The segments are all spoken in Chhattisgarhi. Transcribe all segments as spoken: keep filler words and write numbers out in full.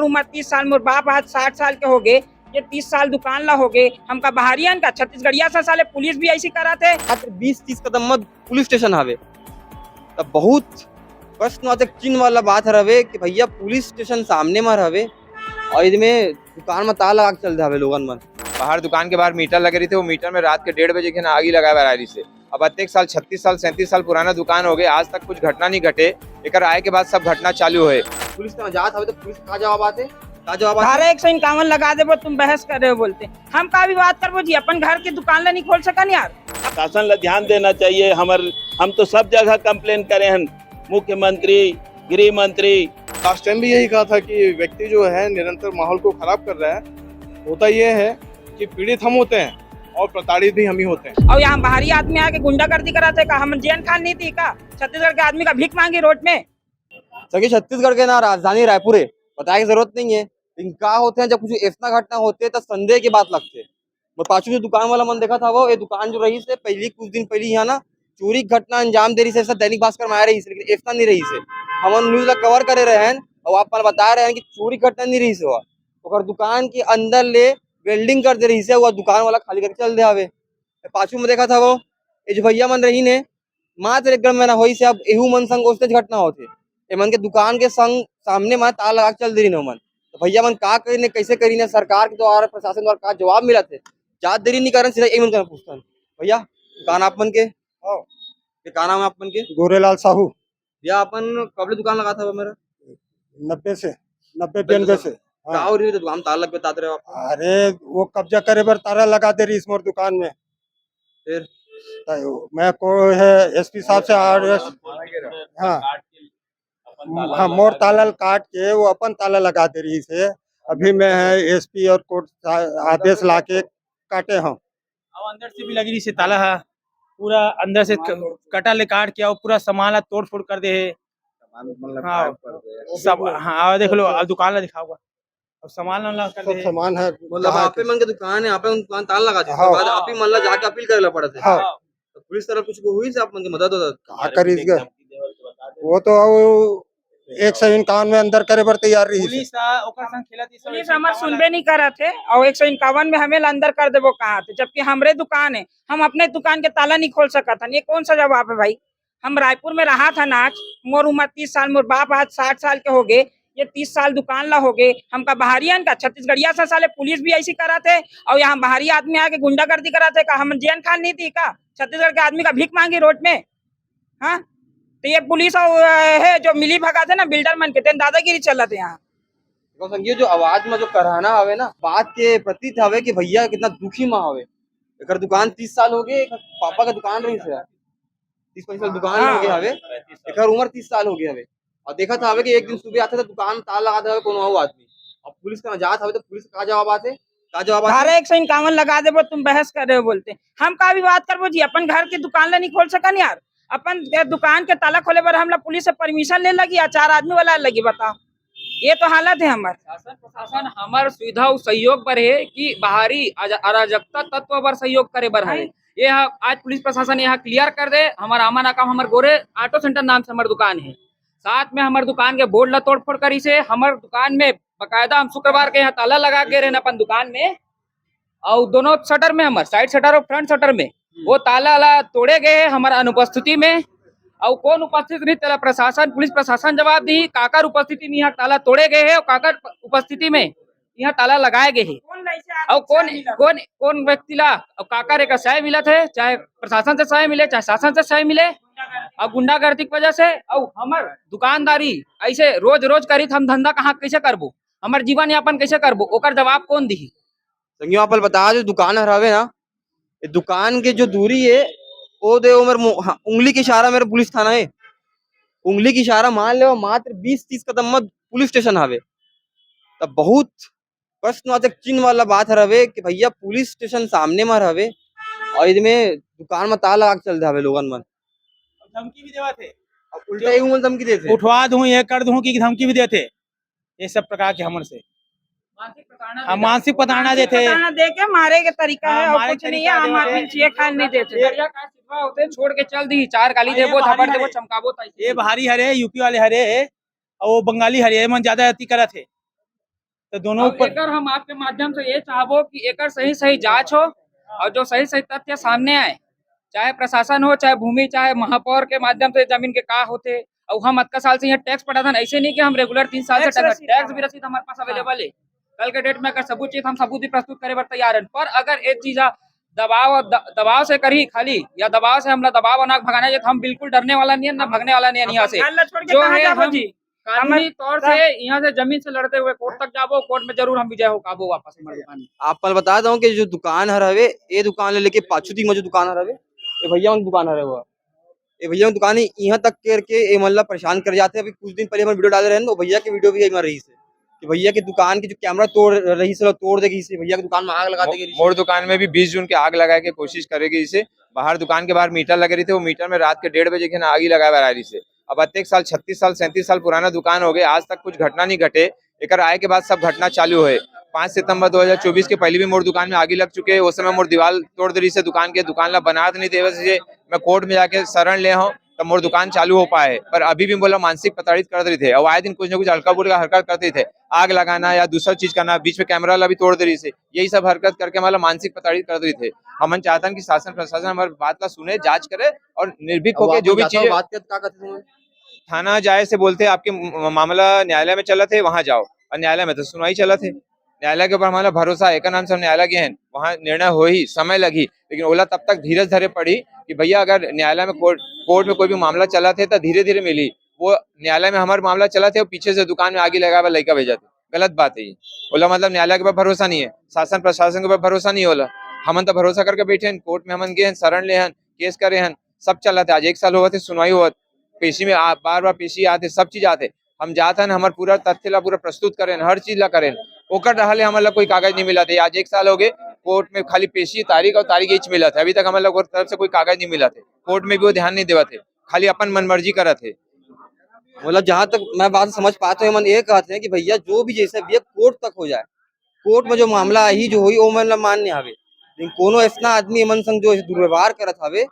उम्र तीस साल, मोर बाप आज साठ साल के हो गए, ये तीस साल दुकान ला हो गए, हमका बाहरी आन का छत्तीसगढ़िया सा साले पुलिस भी ऐसी करत हे। मात्र बीस तीस कदम म पुलिस स्टेशन हवे, तब बहुत प्रश्नवाचक चिन्ह वाला बात हर हवे कि भैया पुलिस स्टेशन सामने म हवे और इदमे दुकान म ताला लगा के चल दे हवे लोगन मन। बाहर दुकान के बाहर मीटर लगे रहिथे, वो मीटर में रात के डेढ़ बजे के ना आगी लगाए बर आए रहिसे। अब अतेक साल, छत्तीस साल, सैंतीस साल पुराना दुकान हो गए, आज तक कुछ घटना नहीं घटे। एकर आए के बाद सब घटना चालू होए। पुलिस का जात हवे तो पुलिस का जवाब आते, का जवाब आते? धारा एक सौ इक्यावन लगा देबो, तुम बहस कर रहे हो बोलते। हम का भी बात करबो जी, अपन घर के दुकान ला नहीं खोल सकन यार। प्रशासन ला ध्यान देना चाहिए। हमर, हम तो सब जगह कंप्लेन करे हैं, मुख्यमंत्री, गृह मंत्री। लास्ट टाइम भी यही कहा था कि व्यक्ति जो है निरंतर माहौल को खराब कर रहा है। होता ये है कि पीड़ित हम होते हैं और प्रताड़ित भी हम ही होते हैं। और यहाँ बाहरी आदमी आके गुंडागर्दी कराते का, हम जेन खान नहीं थी का? छत्तीसगढ़ के आदमी का भीख मांगी रोड में। सके छत्तीसगढ़ के ना राजधानी रायपुर है, बताए की जरूरत नहीं है, लेकिन का होते हैं जब कुछ ऐसा घटना होते है तो संदेह की बात लगते है। मोर पाछू जो दुकान वाला मन देखत हवो, ये दुकान जो रहिसे पहली, कुछ दिन पहली यहाँ ना चोरी घटना अंजाम दे रहिसे, ऐसा दैनिक भास्कर में आ रहिसे, लेकिन ऐसा नहीं रहिसे। हमन न्यूज ला कवर करे रहे हैं और आप मन बता रहे हैं कि चोरी घटना नहीं रहिसे हुआ। ओकर दुकान के अंदर ले वेल्डिंग कर दे रहिसे, वो दुकान वाला खाली करके चल दे हवे। पाछू में देखत हवो, ये जो भैया मन रही ने, मात्र एक डेढ़ महीना होइसे, अब एहू मन संग ओसने घटना होथे। एमन के दुकान के संग सामने में ताला लगा के चल दे रहिन ओमन। तो भैया मन का करिन, कैसे करिन, सरकार के द्वारा, प्रशासन द्वारा का जवाब मिलत हे? जात देरी नहीं करन, सीधा यही मन करन पूछतन। भैया, दुकान आप मन के? हाँ। ये का नाम है आप मन के? गोरेलाल साहू। भैया, अपन कब ले दुकान लगात हव मेरा? नब्बे से, नब्बे बयानबे से। हाँ। का हो रही है दुकान, ताला लग बतात रहे हो आप? अरे, वो कब्जा करे बर ताला लगा दे रहिस मोर दुकान में। फिर? तो मैं को है एसपी साहब से और हाँ, हाँ, मोर ताला ल काट के वो अपन ताला लगा दे रहिसे। अभी मैं है एसपी और कोर्ट सा-, आदेश ला के काटे हूँ। अब अंदर से भी लगी रहिसे ताला ह, पूरा अंदर से क-, कटा ले काट के अउ पूरा सामान ला तोड़ फोड़ कर दे हे। सामान मतलब हाँ। गायब कर दे। सब, हाँ, अब देख लो, अब दुकान ला दिखाओगा, अब सामान ला कर सब दे हे। सामान है, मतलब कहाँ आपे के? मन के दुकान है, आपे मन दुकान ताला लगा दे, हाँ। उसके बाद आप ही मन ला जाके अपील करे ला पड़त है। हाँ। तो पुलिस तरफ कुछ को हुई से आप मन के मदद उदद? का करीस गे? वो तो अब एक सौ इक्यावन में अंदर करे बर तैयार रहिस। पुलिस आ, ओकर संग खेलत, इस पुलिस हमर सुनबे नहीं करत हे, और एक सौ इक्यावन में हमें ला अंदर कर देबो कहा थे, जबकि हमरे दुकान है, हम अपने दुकान के ताला नहीं खोल सकत हन। ये कौन सा जवाब है भाई? हम रायपुर में रहा था ना, आज मोर उम्र तीस साल, मोर बाप आज साठ साल के हो गए, ये तीस साल दुकान ला हो गए, हमका बाहरी आन का छत्तीसगढ़िया सा साले पुलिस भी ऐसी करत हे, और यहाँ बाहरी आदमी आके गुंडागर्दी करत हे का? हम जेन खान नहीं थी का? छत्तीसगढ़ के आदमी का भीख मांगी रोड में? हाँ, तो ये पुलिस और, अ, है जो मिली भगत है ना बिल्डर मन के, तेन दादागिरी चलत है यहाँ। देखो संगी, जो आवाज में जो कराना हवे ना, बात के प्रतीत हवे कि भैया कितना दुखी में हवे। एकर दुकान तीस साल हो गए, एकर पापा का दुकान रहिस हे, तीस पैंतीस साल दुकान हाँ। हो गया हवे, एकर उम्र तीस साल हो गया हवे। और देखत हवे कि एक दिन सुबह आथे तो दुकान ताला लगा देवे कोनो अउ आदमी। अब पुलिस का जात हवे तो पुलिस का जवाब आथे, का जवाब आथे? धारा एक सौ इक्यावन लगा देबो, तुम बहस कर रहे हो बोलते। हम का भी बात करबो जी, अपन घर के दुकान ला नहीं खोल सकन यार? अपन के दुकान के ताला खोले बर हमला पुलिस से परमिशन ले लगी या चार आदमी वाला लगी, बताओ? ये तो हालत है हमर। शासन प्रशासन हमर सुविधा अउ सहयोग बर हे कि बाहरी अज-, अराजकता तत्व बर सहयोग करे बर हवे। नहीं। ये ह-, आज पुलिस प्रशासन यहाँ क्लियर कर दे, हमर आमा नाका म हमर गोरे ऑटो सेंटर नाम से हमर दुकान है, साथ में हमर दुकान के बोर्ड ला तोड़फोड़ करिस हे। हमर दुकान में बकायदा हम शुक्रवार के यहाँ ताला लगा के रहन अपन दुकान में, अउ दोनों शटर में हमर साइड शटर अउ फ्रंट शटर में वो ताला ला तोड़े गए हे हमर अनुपस्थिति में। अउ कौन उपस्थित रही, तेला प्रशासन, पुलिस प्रशासन जवाब दी, काकर उपस्थिति में यहाँ ताला तोड़े गए हे अउ काकर उपस्थिति में यहाँ ताला लगाए गए हे। अउ कौन, कौन, कौन व्यक्ति ला अउ काकर एक सहाय मिलत है, चाहे प्रशासन से सहाय मिले, चाहे शासन से सहाय मिले, अउ गुंडागर्दी की वजह से, अउ हमर दुकानदारी ऐसे रोज रोज करित हम धंधा कहाँ कैसे करबो, हमर जीवन यापन कैसे करबो, ओकर जवाब कौन दिही? संगियो, आप ल बता दे, दुकान हर हवे ना, ये दुकान के जो दूरी है, वो दे, वो मेरे मु-, हाँ, उंगली के इशारा मेरे पुलिस थाना है। उंगली के इशारा मान ले, मात्र बीस तीस कदम में पुलिस स्टेशन हवे। तब बहुत प्रश्नवाचक चिन्ह वाला बात हर हवे कि भैया, पुलिस स्टेशन सामने में हवे और इदमे दुकान में ताला लगा के चल दे हवे लोगन मन। धमकी भी देवा थे। अब उल्टा ही उमन धमकी देते। उठवा दूं, ये कर दूं की धमकी भी देते। ये सब प्रकार के हमन से मानसिक प्रताड़ना हाँ, देते। मानसिक प्रताड़ना देते। प्रताड़ना दे के मारे के तरीका हाँ, है और मारे कुछ नहीं है। तरीका हम देते। आदमी जिए खाए नहीं देते। ये दरिया का सिवा होते छोड़ के चल दी, चार गाली हाँ, ये देबो, भारी थप्पड़ हरे। देबो, चमकाबो ताई। ये भारी हरे, यूपी वाले हरे, और वो बंगाली हरे, ये मन ज्यादा अति करत है। तो दोनों अब ऊपर एकर हम आपके माध्यम से ये चाहबो कि एकर सही सही जांच हो और जो सही सही तथ्य सामने आए, चाहे प्रशासन हो, चाहे भूमि, चाहे महापौर के माध्यम से जमीन के का होथे, और हम अतका साल से यहाँ टैक्स पटाथन। ऐसे नहीं कि हम रेगुलर तीन साल से टैक्स रसीद टैक्स भी रसीद हमारे पास अवेलेबल है। कल के डेट में अगर सबूत चाहिए तो हम सबूत भी प्रस्तुत करे बर तैयार हैं, पर अगर ये चीज दबाव द, दबाव से करी खाली, या दबाव से हमला दबाव बना के भगाना चाहिए, तो हम बिल्कुल डरने वाला नहीं है, ना भगने वाला नहीं है यहाँ से। घर ला छोड़ के जो कहाँ है, जाबो हम जी? कानूनी तौर से यहाँ से जमीन से लड़ते हुए कोर्ट तक जाबो, कोर्ट में जरूर हम विजय हो पाबो वापस हमारे दुकान में। आप मन बता दो कि जो दुकान हर हवे, ये दुकान ले लेके पाछू दी में जो दुकान हर हवे, ये भैया उन दुकान हर हवे, ये भैया उन दुकान ही यहाँ तक करके ये मतलब परेशान कर जाते हैं। अभी कुछ दिन पहले हम वीडियो डाले रहे हैं, वो भैया की वीडियो भी एक बार रही से कि भैया की दुकान की जो कैमरा तोड़ रही से, तोड़ दे गई से, भैया की दुकान में आग लगा दे गई। मोर दुकान में भी बीस जून के आग लगाए के कोशिश करे गई से। बाहर दुकान के बाहर मीटर लगे रही थे, वो मीटर में रात के डेढ़ बजे के ना आग ही लगाए बर आ रही से। अब अतेक साल, छत्तीस साल, सैंतीस साल पुराना दुकान हो गए, आज तक कुछ घटना नहीं घटे। एकर आए के बाद सब घटना चालू है। पाँच सितंबर दो हज़ार चउबीस के पहले भी मोर दुकान में आगी लग चुके है। उस समय मोर दीवार तोड़ दे रही से दुकान के, दुकान ला बनात नहीं देवे से मैं कोर्ट में जाके शरण ले हूँ, तब मोर दुकान चालू हो पाए। पर अभी भी मोला मानसिक प्रताड़ित कर दे रही थे और आए दिन कुछ ना कुछ हल्का बुल्का हरकत करते थे, आग लगाना या दूसरा चीज करना, बीच में कैमरा ला भी तोड़ दे रही से। यही सब हरकत करके मतलब मानसिक प्रताड़ित कर दे रही थे। हमन चाहतन कि शासन प्रशासन हमारे बात ला सुने, जांच करे और निर्भीक होके जो भी चीज बात करते, का कहते तुमन? थाना जाए से बोलते, आपके म-, मामला न्यायालय में चलत है, वहां जाओ। और न्यायालय में तो सुनवाई चलत है, न्यायालय के ऊपर हमारा भरोसा है, एकर नाम से हम न्यायालय गए हैं, वहां निर्णय हो ही, समय लगी, लेकिन ओला तब तक धीरज धरे पड़ी कि भैया अगर न्यायालय में कोर्ट, कोर्ट में कोई भी मामला चलत है तो धीरे धीरे मिली। वो न्यायालय में हमारा मामला चलत है, वो पीछे से दुकान में आगी लगाए बर लइका भेजत है, गलत बात है ये। ओला मतलब न्यायालय के ऊपर भरोसा नहीं है, शासन प्रशासन के ऊपर भरोसा नहीं होला। हमन तो भरोसा करके बैठे हैं, कोर्ट में हमन गए हैं, शरण ले हन, केस करे हन, सब चलत है। आज एक साल होवत है, सुनवाई होवत, पेशी में आ, बार बार पेशी आते, सब चीज आते। हम जात हन, हमार पूरा तथ्य ला पूरा प्रस्तुत करें, हर चीज ला करें, ओकर डहार ले हमन ला कोई कागज नहीं मिलत है। आज एक साल हो गए, कोर्ट में खाली पेशी तारीख और तारीख यही मिलत है, अभी तक हमन ला ओकर तरफ से कोई कागज नहीं मिलत है। कोर्ट में भी वो ध्यान नहीं देवत है, खाली अपन मनमर्जी करत है। मतलब जहाँ तक मैं बात समझ पाता हूँ, एमन ये कहते हैं कि भैया जो भी जैसे भी है, कोर्ट तक हो जाए, कोर्ट में जो मामला आही जो होई, वो मन ला मान्य हवे, लेकिन कोनो ऐसना आदमी एमन संग जो ऐसे दुर्व्यवहार करत हवे,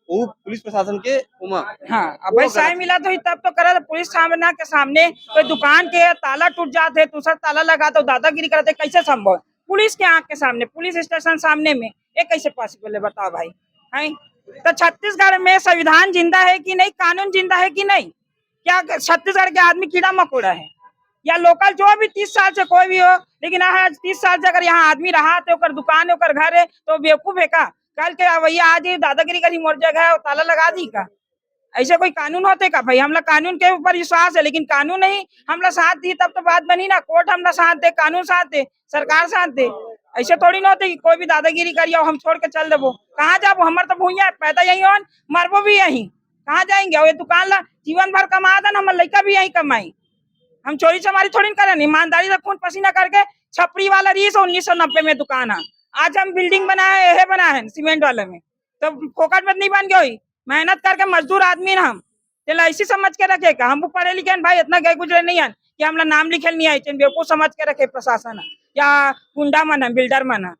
वो पुलिस प्रशासन के ओमा हाँ, अब वो भाई साय गलत मिला तो ही तब तो करा, पुलिस थाना के सामने कोई दुकान के ताला टूट जात है, दूसरा ताला लगा दो, दादागिरी करत है, कैसे संभव? पुलिस के आंख के सामने, पुलिस स्टेशन सामने में, ये कैसे पॉसिबल है, बताओ भाई? हैं? तो छत्तीसगढ़ में संविधान जिंदा है कि नहीं, कानून जिंदा है कि नहीं? क्या छत्तीसगढ़ के आदमी कीड़ा मकोड़ा है? या लोकल जो भी तीस साल से कोई भी हो, लेकिन आज तीस साल से अगर यहाँ आदमी रहा तो ओकर दुकान है, ओकर घर है, तो बेवकूफ है का? कल के भैया आज ही दादागिरी करी, मोर जगह है, वो ताला लगा दी का? ऐसे कोई कानून होते का भाई? हमला कानून के ऊपर विश्वास है, लेकिन कानून नहीं हमला साथ दी तब तो बात बनी ना। कोर्ट हमला साथ दे, कानून साथ दे, सरकार साथ दे। ऐसे थोड़ी ना होते कि कोई भी दादागिरी करिए और हम छोड़ के चल देबो। कहाँ जाबो? हमर तो भुइयां है, पैदा यहीं होन, मरबो भी यहीं। कहाँ जाएंगे? और ये दुकान ला जीवन भर कमा दन, हमर लइका भी यहीं कमाई। हम चोरी चमारी थोड़ी न करन, ईमानदारी से खून पसीना करके छपरी वाला रही से उन्नीस सौ नब्बे में दुकान है। आज हम बिल्डिंग बनाए, ये बनाए हैं सीमेंट वाले में, तो फोकट में नहीं बन गए हुई। मेहनत करके मजदूर आदमी ना हम, तेला ऐसी समझ के रखे का? हम पढ़े लिखे हन भाई, इतना गए गुजरे नहीं हन कि हमला नाम लिखे नहीं आए, चेन बेवकूफ समझ के रखे प्रशासन ह या गुंडा मन ह, बिल्डर मन ह।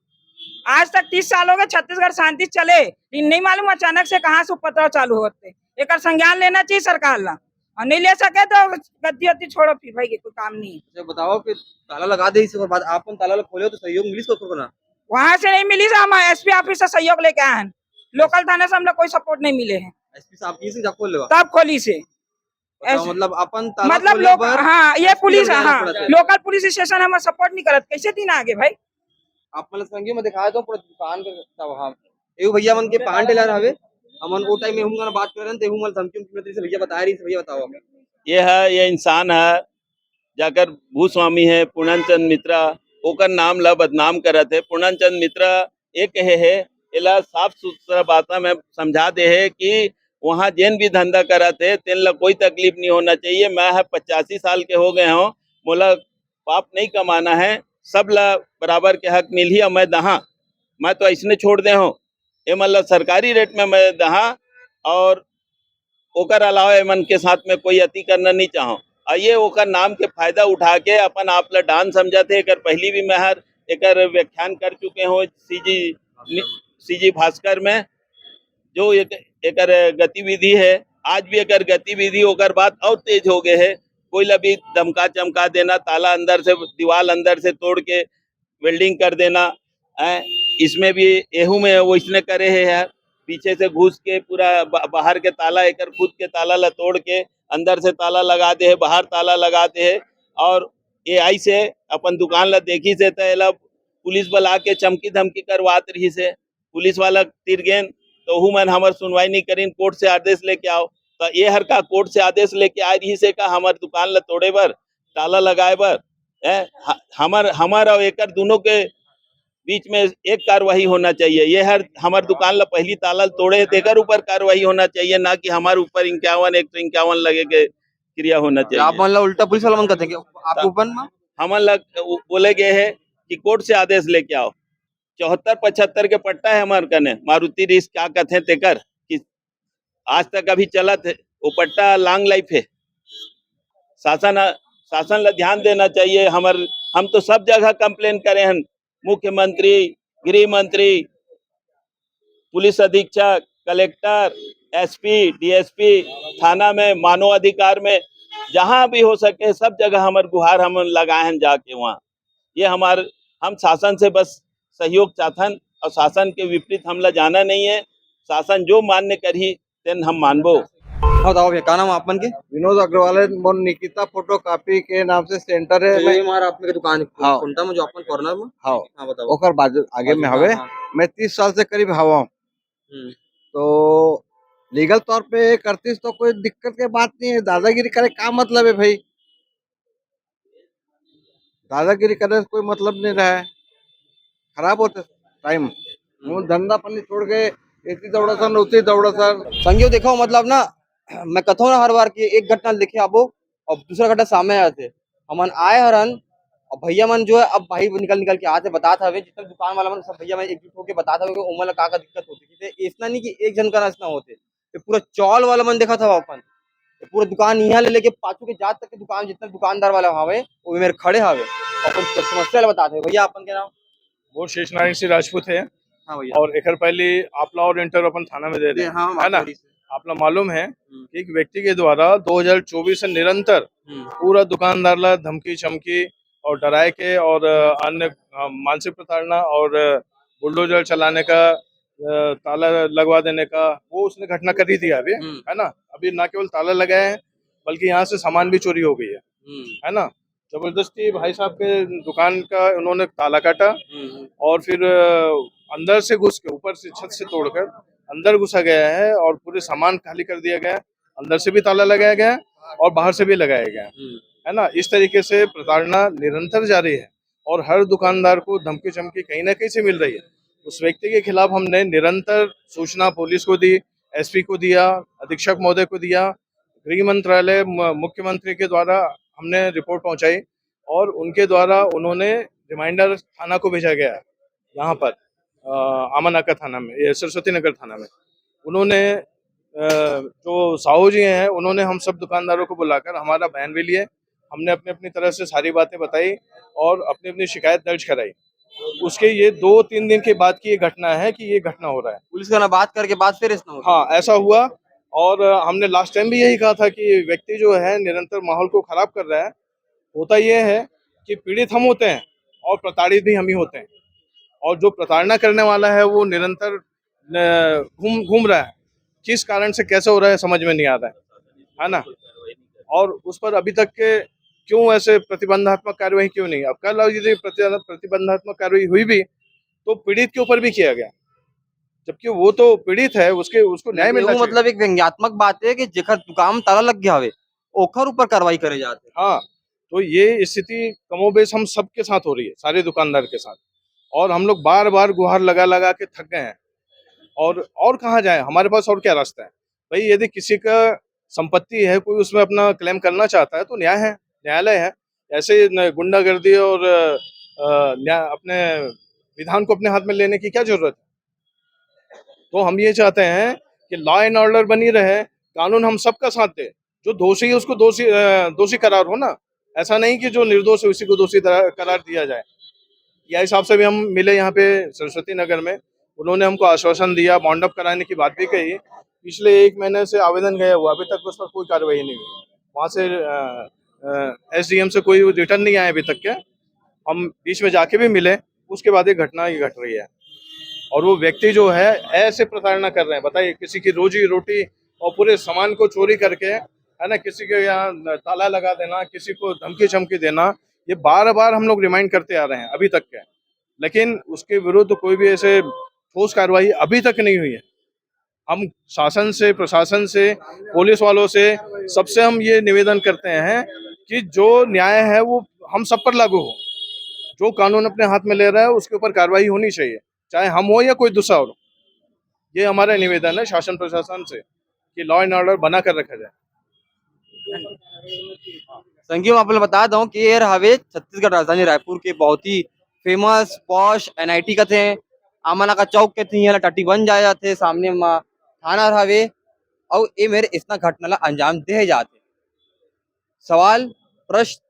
आज तक तीस साल हो गए, छत्तीसगढ़ शांति से चले, लेकिन नहीं मालूम अचानक से कहाँ से उपद्रव चालू होते। एकर संज्ञान लेना चाहिए सरकार ला, और नहीं ले सके तो गद्दी वद्दी छोड़ो, फिर भाई ये कोई काम नहीं है। अच्छा बताओ कि ताला लगा दे, इसी बात आप ताला खोले हो तो सहयोग मिली इसको ना? वहां से नहीं मिली, हम एसपी ऑफिस से सहयोग लेके आए हैं, लोकल थाना से हम लोग कोई सपोर्ट नहीं मिले हैं। एसपी साहब की से खोल लेवा? तब खोली से। अच्छा, ऐसे मतलब अपन ताला मतलब खोले लोग, बर हाँ, ये एसपी पुलिस, लगे जाना हाँ, पड़त है। लोकल पुलिस स्टेशन हमारा सपोर्ट नहीं करत, कैसे दिन आगे भाई? आप मतलब संगी में दिखाए दो पूरा दुकान के तब हम एगो भैया मन के पान टेलर हवे, हमन ओ टाइम में हूं बात करन ते हूं मतलब धमकी उमकी मिलत रही से भैया बताए रही से, भैया बताओ। ये है, ये इंसान है, जाकर भूस्वामी है पूर्णानंद चंद मित्रा, ओकर नाम ला बदनाम करत है। पूर्णानंद चंद मित्रा ये कहे है, एला साफ सुथरा बात में समझा दे है कि वहाँ जेन भी धंधा करत है, तेन ला कोई तकलीफ नहीं होना चाहिए। मैं है पचासी साल के हो गए हूँ, मोला पाप नहीं कमाना है, सब ला बराबर के हक मिलही और मैं दहा, मैं तो ऐसने छोड़ दे हूँ, ये मतलब सरकारी रेट में मैं दहा और ओकर अलावा एमन के साथ में कोई अति करना नहीं चाहो। और ये ओकर नाम के फायदा उठा के अपन आप ला डॉन समझत हे। एकर पहली भी मैं हर एकर व्याख्यान कर चुके हूँ सीजी, सीजी भास्कर में। जो एक, एकर गतिविधि है, आज भी एकर गतिविधि ओकर बाद और तेज हो गए है। कोई ला भी धमका चमका देना, ताला अंदर से, दीवार अंदर से तोड़ के वेल्डिंग कर देना है। इसमें भी, एहू में वैसने करे हे यार, पीछे से घुस के पूरा ब-, बाहर के ताला, एकर खुद के ताला ला तोड़ के अंदर से ताला लगा दे हे, बाहर ताला लगा दे हे। और ये आई से अपन दुकान ला देखी से त एला पुलिस बला के चमकी धमकी करवात रही से, पुलिस वाला तीर गेन तो ओहू मन हमर सुनवाई नहीं करिन, कोर्ट से आदेश लेके आओ। तो ये हर का कोर्ट से आदेश लेके आ रही से का हमर दुकान ला तोड़े बर, ताला लगाए बर? हैं? ह-, हमर, हमर और एकर दोनों के बीच में एक कार्रवाई होना चाहिए। ये हर हमर दुकान ला पहली ताला तोड़े हे, तेकर ऊपर कार्रवाई होना चाहिए, ना कि हमारे ऊपर इक्यावन, एक सौ इक्यावन लगे के क्रिया होना चाहिए। आप मन ला उल्टा पुलिस वाला मन कहते हैं कि आपके ऊपर में? हमन ला बोले गए है कि कोर्ट से आदेश लेके आओ। चौहत्तर पचहत्तर के पट्टा है हमार कने, मारुति रिस का कथे तेकर, कि आज तक अभी चलत है, वो पट्टा लॉन्ग लाइफ है। शासन, शासन ला ध्यान देना चाहिए। हमर, हम तो सब जगह कंप्लेन करे हैं, मुख्यमंत्री, गृह मंत्री, पुलिस अधीक्षक, कलेक्टर, एसपी, डीएसपी, थाना में, मानव अधिकार में, जहाँ भी हो सके, सब जगह हमर गुहार हम लगाए हैं जाके वहाँ। ये हमार, हम शासन से बस सहयोग चाहथन और शासन के विपरीत हमला जाना नहीं है। शासन जो मान्य करही, तेन हम मानबो। बताओ भैया, का नाम है आप मन के? विनोद अग्रवाल है, मोर निकिता फोटोकॉपी के नाम से सेंटर है। तो मैं ये हमारा आप मन के दुकान है, हाँ। कुंटा में जो अपन कॉर्नर में? हाँ। हाँ, बताओ। ओकर बाजू, आगे बाजू, में हवे। हाँ, हाँ। मैं तीस साल से करीब हवा हूँ। हम्म। तो लीगल तौर पे करतीस तो कोई दिक्कत के बात नहीं है, दादागिरी करे का मतलब है भाई? दादागिरी करे से कोई मतलब नहीं रहा है, खराब होते टाइम। वो धंधा पानी छोड़ के एती दौड़ा सन, उती दौड़ा सन। संगियो देखो, मतलब ना, मैं कथो ना हर बार कि एक घटना देखे आबो और दूसरा घटना सामने आते। हमन आए हरन, अब भैया मन जो है, अब भाई निकल निकल के आते, बतात हवे, जितना दुकान वाला मन सब भैया मन एकजुट होके बतात हवे कि ओमन ला का का दिक्कत होती। कि ऐसना नहीं कि एक झन का ऐसना होते, ये पूरा चौल वाला मन देखत हवा अपन, ये पूरा दुकान यहाँ ले लेके पाछू के जात तक के दुकान, जितना दुकानदार वाला हवे, वो मेरे खड़े हवे, अपन समस्या ला बतात हवे। भैया, अपन के नाम? मोर शेष नारायण सिंह राजपूत है। हाँ भैया। और एकर पहले आपला और इंटर अपन थाना में दे जी, रहे हैं, हाँ, है ना? बात सही है। आपला मालूम है हम्म। कि एक व्यक्ति के द्वारा दो हज़ार चौबीस से निरंतर हम्म। पूरा दुकानदार ला धमकी चमकी और डराए के और, अ, अन्य, अ, मानसिक प्रताड़ना और, अ, बुलडोजर चलाने का, अ, ताला लगवा देने का, वो उसने घटना कर ही दिया अभी, हम्म। है ना? अभी ना केवल ताला लगाया है, बल्कि यहाँ से सामान भी चोरी हो गई है, हम्म। है ना? जबरदस्ती भाई साहब के दुकान का उन्होंने ताला काटा हम्म। और फिर, अ, अंदर से घुस के, ऊपर से छत से तोड़कर अंदर घुसा गया है और पूरे सामान खाली कर दिया गया है। अंदर से भी ताला लगाया गया है और बाहर से भी लगाया गया है, हम्म। है ना? इस तरीके से प्रताड़ना निरंतर जारी है और हर दुकानदार को धमकी चमकी कहीं ना कहीं से मिल रही है। उस व्यक्ति के खिलाफ हमने निरंतर सूचना पुलिस को दी, एसपी को दिया, अधीक्षक महोदय को दिया, गृह मंत्रालय, म-, मुख्यमंत्री के द्वारा हमने रिपोर्ट पहुंचाई और उनके द्वारा उन्होंने रिमाइंडर थाना को भेजा गया है, यहाँ पर, अ, आमानाका थाना में, ये सरस्वती नगर थाना में। उन्होंने, अ, जो साहू जी हैं, उन्होंने हम सब दुकानदारों को बुलाकर हमारा बयान भी लिए, हमने अपनी अपनी तरह से सारी बातें बताई और अपनी अपनी शिकायत दर्ज कराई। उसके ये दो तीन दिन के बाद की ये घटना है कि ये घटना हो रहा है। पुलिस का ना बात करके बाद फिर ऐसा हो गया? हाँ, ऐसा हुआ। और, अ, हमने लास्ट टाइम भी यही कहा था कि ये व्यक्ति जो है निरंतर माहौल को खराब कर रहा है। होता ये है कि पीड़ित हम होते हैं और प्रताड़ित भी हम ही होते हैं, और जो प्रताड़ना करने वाला है वो निरंतर, अ, घूम घूम रहा है। किस कारण से, कैसे हो रहा है, समझ में नहीं आ रहा है, है ना? और उस पर अभी तक के क्यों ऐसे प्रतिबंधात्मक कार्यवाही क्यों नहीं? अब कल यदि प्रति-, प्रतिबंधात्मक कार्यवाही हुई भी तो पीड़ित के ऊपर भी किया गया, जबकि वो तो पीड़ित है, उसके, उसको न्याय मिलना चाहिए। मतलब एक व्यंग्यात्मक बात है कि जेकर दुकान ताला लग गया हवे, ओकर ऊपर कार्रवाई करे जाते। हाँ, तो ये स्थिति कमोबेश हम सबके साथ हो रही है, सारे दुकानदार के साथ। और हम लोग बार बार गुहार लगा लगा के थक गए हैं। और, और कहाँ जाए, हमारे पास और क्या रास्ता है? भाई, यदि किसी का संपत्ति है, कोई उसमें अपना क्लेम करना चाहता है तो न्याय है, न्यायालय है। ऐसे न-, गुंडागर्दी और, अ, न्या-, अपने विधान को अपने हाथ में लेने की क्या जरूरत है? तो हम ये चाहते हैं कि लॉ एंड ऑर्डर बनी रहे, कानून हम सबका साथ दे, जो दोषी है उसको दोषी, अ, दोषी करार हो ना, ऐसा नहीं कि जो निर्दोष है उसी को दोषी दरा-, करार दिया जाए। या हिसाब से भी हम मिले यहाँ पे सरस्वती नगर में, उन्होंने हमको आश्वासन दिया, बॉन्ड अप कराने की बात भी कही। पिछले एक महीने से आवेदन गया हुआ, अभी तक उस पर कोई कार्रवाई नहीं हुई। वहाँ से, अ, एसडीएम से कोई रिटर्न नहीं आया अभी तक के। हम बीच में जाके भी मिले, उसके बाद ये घटना ये घट रही है। और वो व्यक्ति जो है, ऐसे प्रताड़ना कर रहे हैं, बताइए, किसी की रोजी रोटी और पूरे सामान को चोरी करके, है ना, किसी के यहाँ ताला लगा देना, किसी को धमकी चमकी देना, ये बार बार हम लोग रिमाइंड करते आ रहे हैं अभी तक के। लेकिन उसके विरुद्ध कोई भी ऐसे ठोस कार्रवाई अभी तक नहीं हुई है। हम शासन से, प्रशासन से, पुलिस वालों से, सबसे हम ये निवेदन करते हैं कि जो न्याय है, वो हम सब पर लागू हो। जो कानून अपने हाथ में ले रहा है, उसके ऊपर कार्रवाई होनी चाहिए, चाहे हम हो या कोई दूसरा हो। ये हमारा निवेदन है शासन प्रशासन से कि लॉ एंड ऑर्डर बना कर रखा जाए। संगी, मैं आप ला बता दूं कि ये हवे छत्तीसगढ़ राजधानी रायपुर के बहुत ही फेमस पॉश एनआईटी कथे, आमन का चौक कथे, इहाँ ला टट्टी बन जाए जाथे, सामने म थाना हवे। अउ ए मेर अइसना घटना ला अंजाम दे जाथे। सवाल, प्रश्न,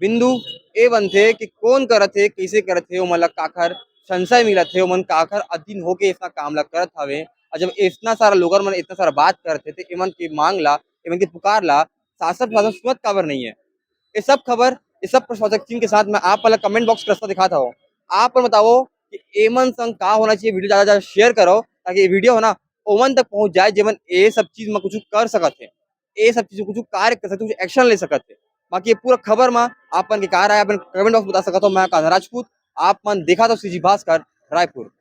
बिंदु ए बनथे कि कौन करत हे, कइसे करत हे, ओमन ला काखर संशय मिलत हे, ओमन काखर अधीन होके अइसना काम ला करत हवे। अउ जब अइसना सारा लोगन मन अइसना सारा बात करत हे, त एमन के मांग ला, एमन के पुकार ला शासन प्रशासन सुनत काबर नहीं है? ये सब खबर, ये सब प्रश्नवाचक चिन्ह के साथ मैं आप वाला कमेंट बॉक्स के रास्ता दिखात हूँ। आप मन बताओ कि एमन संग का होना चाहिए। वीडियो ज्यादा ज्यादा शेयर करो, ताकि ये वीडियो हो ना, ओमन तक पहुंच जाए, जेमन ये सब चीज में कुछ कर सकत हे, ये सब चीज में कुछ कार्य कर सकत हे, कुछ एक्शन ले सकत हे। बाकी ये पूरा खबर में आप मन के का राय, अपन कमेंट बॉक्स बता सकत हो। मैं कान्हा राजपूत, आप मन देखत हो सीजी भास्कर रायपुर।